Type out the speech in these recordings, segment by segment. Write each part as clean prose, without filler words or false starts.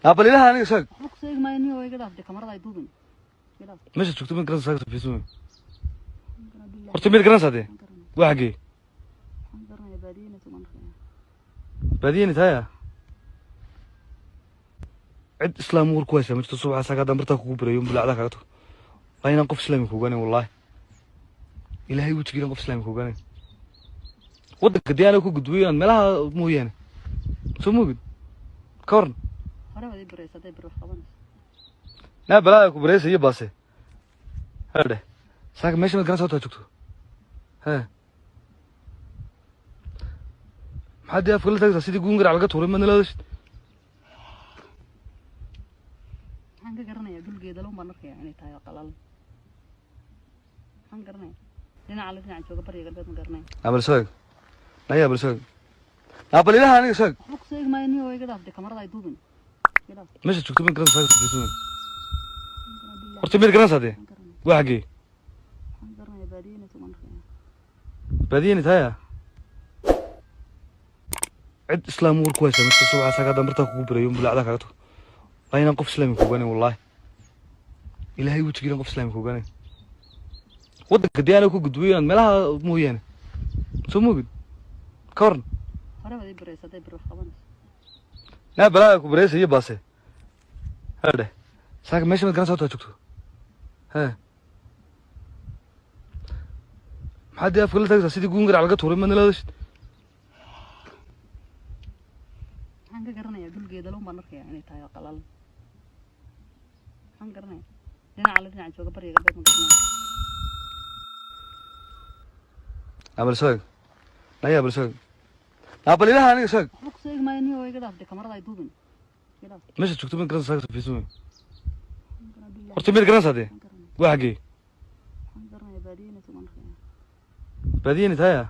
Bal ilaha aniga sheeg. Waxba ku sheegi maayo niyo, iga dhaaf de, kamarada ay duubin, iga dhaaf. Meesha joogto mid garanaysaa fiisume? Horta mid garanaysaa dee? Waa xaggee? Waxaan garanayaa baadiyena tuman arkaya. Baadiyeni taaya, cid islaam war ku haysaa ma jirto. Subaxa saaka haddaan bartaa kugu barayo bulacdaa kaaga tago, waa inaan qof islaami kuogaanayn. Wallaahi ilaahay wejigiina qof islaami kuogaanayn. Waddanka dee anaa ku gudbiyo inaad meelaha mooyaane soo moogid ka waran. Hore baad ii baraysa hadday bari wax qabanayso. Naa balaa ku baraysa iyo baase hadhe saaka. Meesha mad garanaysaa horta joogto? He, maxaad dee afka la taagaysaa sidii guun garac laga tuuray? Madna la hadashid. Waxaan ka garanayaa dhulgeeda lon baan arkayaa inay tahay oo qalalan. Waxaan garanayaa dhinaca la dhinaca jooga bariga galbeed ma garanaya. Naa bal sheeg, naya bal sheeg, naa bal ilaha aniga sheeg. Waxba ku sheegi maayo niyo, iga dhaaf de, kamarada ay duubin, iga dhaaf. Meesha joogto mid garanaysaa fiisume? Horta mid garanaysaa dee? Waa xaggee? Waxaan garanayaa baadiyena tuman arkaya. Baadiyeni taaya, cid islaam war ku haysaa ma jirto. Subaxa saaka haddaan bartaa kugu barayo bulacdaa kaaga tago, waa inaan qof islaami kuogaanayn. Wallaahi ilaahay wejigiina qof islaami kuogaanayn. Waddanka dee anaa ku gudbiyo inaad meelaha mooyaane soo moogid ka waran. Hore baad ii baraysa hadday bari wax qabanayso. Naa balaa ku baraysa iyo baase hadhe saaka. Meesha mad garanaysaa horta joogto? He, maxaad dee afka la taagaysaa sidii guun garac laga tuuray? Madna la hadashid. Waxaan ka garanayaa dhulgeeda lon baan arkayaa inay tahay oo qalalan. Waxaan garanayaa dhinaca la dhinaca jooga bariga galbeed ma garanaya. Naa bal sheeg, naya bal sheeg, naa bal ilaha aniga sheeg. Waxba ku sheegi maayo niyo, iga dhaaf de, kamarada ay duubin, iga dhaaf. Meesha joogto mid garanaysaa fiisume? Horta mid garanaysaa dee? Waa xaggee? Waxaan garanayaa baadiyena tuman arkaya. Baadiyeni taaya,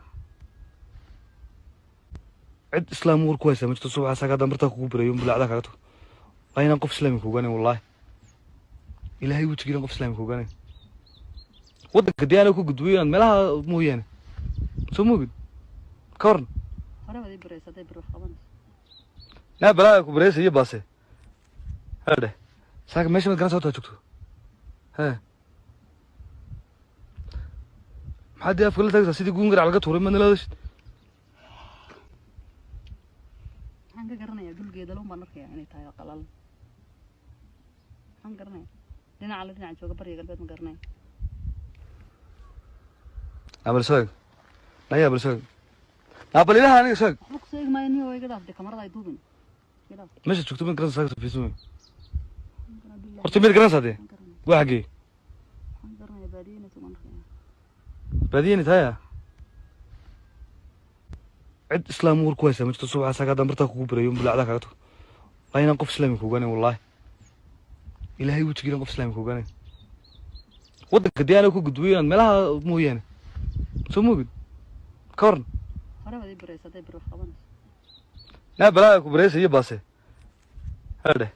cid islaam war ku haysaa ma jirto. Subaxa saaka haddaan bartaa kugu barayo bulacdaa kaaga tago, waa inaan qof islaami kuogaanayn. Wallaahi ilaahay wejigiina qof islaami kuogaanayn. Waddanka dee anaa ku gudbiyo inaad meelaha mooyaane soo moogid ka waran. Hore baad ii baraysa hadday bari wax qabanayso. Naa balaa ku baraysa iyo baase hadhe saaka. Meesha mad garanaysaa horta joogto? He, maxaad dee afka la taagaysaa sidii guun garac laga tuuray? Madna la hadashid. Waxaan ka garanayaa dhulgeeda lon baan arkayaa inay tahay oo qalalan. Waxaan garanayaa dhinaca la dhinaca jooga bariga galbeed ma garanaya. Naa bal sheeg, naya bal sheeg, naa bal ilaha aniga sheeg. Waxba ku sheegi maayo niyo, iga dhaaf de, kamarada ay duubin, iga dhaaf. Meesha joogto mid garanaysaa fiisume? Horta mid garanaysaa dee? Waa xaggee? Waxaan garanayaa baadiyena tuman arkaya. Baadiyeni taaya, cid islaam war ku haysaa ma jirto. Subaxa saaka haddaan bartaa kugu barayo bulacdaa kaaga tago, waa inaan qof islaami kuogaanayn. Wallaahi ilaahay wejigiina qof islaami kuogaanayn. Waddanka dee anaa ku gudbiyo inaad meelaha mooyaane soo moogid ka waran. Hore baad ii baraysa hadday bari wax qabanayso. Naa balaa ku baraysa iyo baase hadhe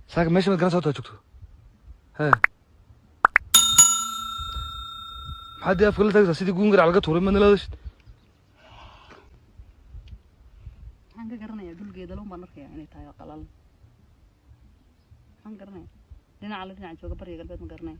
saaka. Meesha mad garanaysaa horta joogto? He, maxaad dee afka la taagaysaa sidii guun garac laga tuuray? Madna la hadashid. Waxaan ka garanayaa dhulgeeda lon baan arkayaa inay tahay oo qalalan. Waxaan garanayaa dhinaca la dhinaca jooga bariga galbeed ma garanaya.